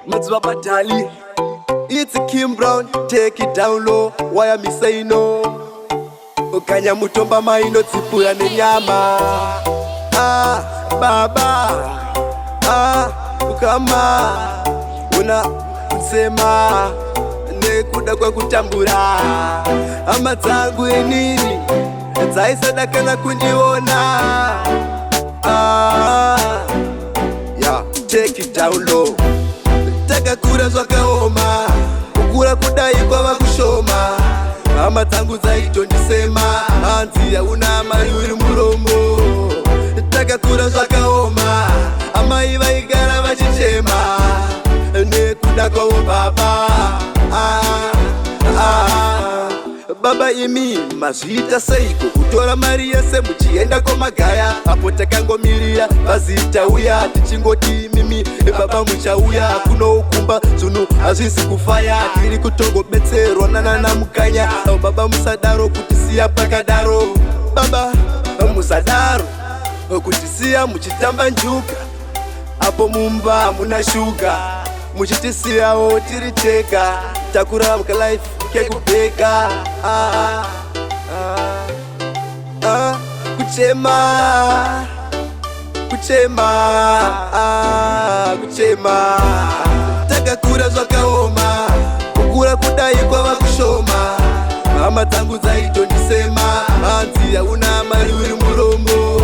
Madzibaba Dali. It's Kim Brown, take it down low. Why me say no? Ukanya mutomba mainotsipura nenyama. Ah, baba. Ah, ukama una kusema nekuda kwekutambura. Hama dzangu inini dzaisada kana kundiona. Ah, yeah, take it down low. Takakura zvakaoma, kukura kudai kwava kushoma. Hama dzangu dzaitondisema, hanzi hauna mari, uri murombo. Takakura zvakaoma, amai vaigara vachichema nekuda kwavo baba. Ah, ah. Baba imi, mazviita seiko kutora mari yese muchienda kwamagaya, apo takangomirira vazitauya, tichingoti mimi baba muchauya kunoukumba? Zvinhu hazvisi kufaya, tiri kutongobetserwa nanana Mukanya. Baba, musadaro, kutisiya pakadaro. Baba, musadaro, kutisiya muchitamba njuga, apo mumba hamuna shuga, muchitisiyawo tiri tega, takura mukalife kekubheka. Ah, ah, ah, kuchema, kuchema, ah, kuchema. Takakura zvakaoma, kukura kudai kwava kushoma. Hama dzangu dzaitondisema, hanzi hauna mari, uri murombo.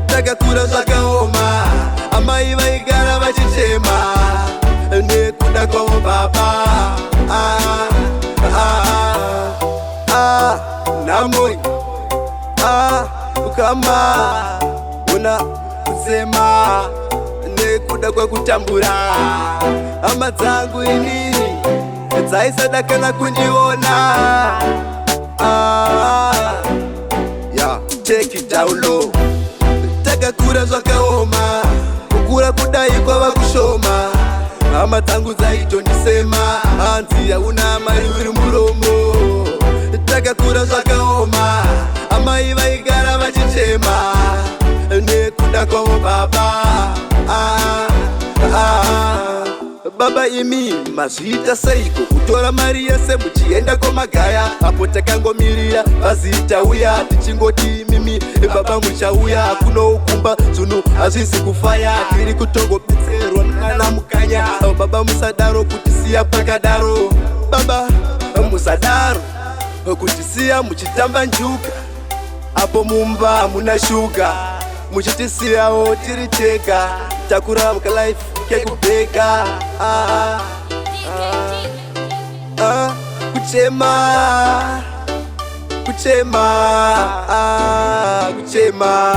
Takakura zvakaoma, amai vaigara vachichema nekuda kwavo baba. Ah, ah, ah, nhamo. Ah, ukama una kusema nekuda kwekutambura. Hama dzangu inini dzaisada kana kundiona. Ah, yeah, take it down low. Takakura zvakaoma, kukura kudai kwava kushoma. Hama dzangu dzaitondisema, hanzi hauna mari, uri murombo. Takakura zvakaoma, amai vaigara vachichema nekuda kwavo baba. Ah, ah. Baba imi, mazviita seiko kutora mari yese muchienda kwamagaya, apo takangomirira vazitauya, tichingoti mimi baba muchauya kunoukumba? Zvinhu hazvisi kufaya, tiri kutongobetserwa nana Mukanya. Baba, musadaro, kutisiya pakadaro. Baba, musadaro, kutisiya muchitamba njuga, apo mumba hamuna shuga, muchitisiyawo tiri tega, takura mukalife kekubheka. Ah, ah, ah, kuchema, kuchema, ah, kuchema.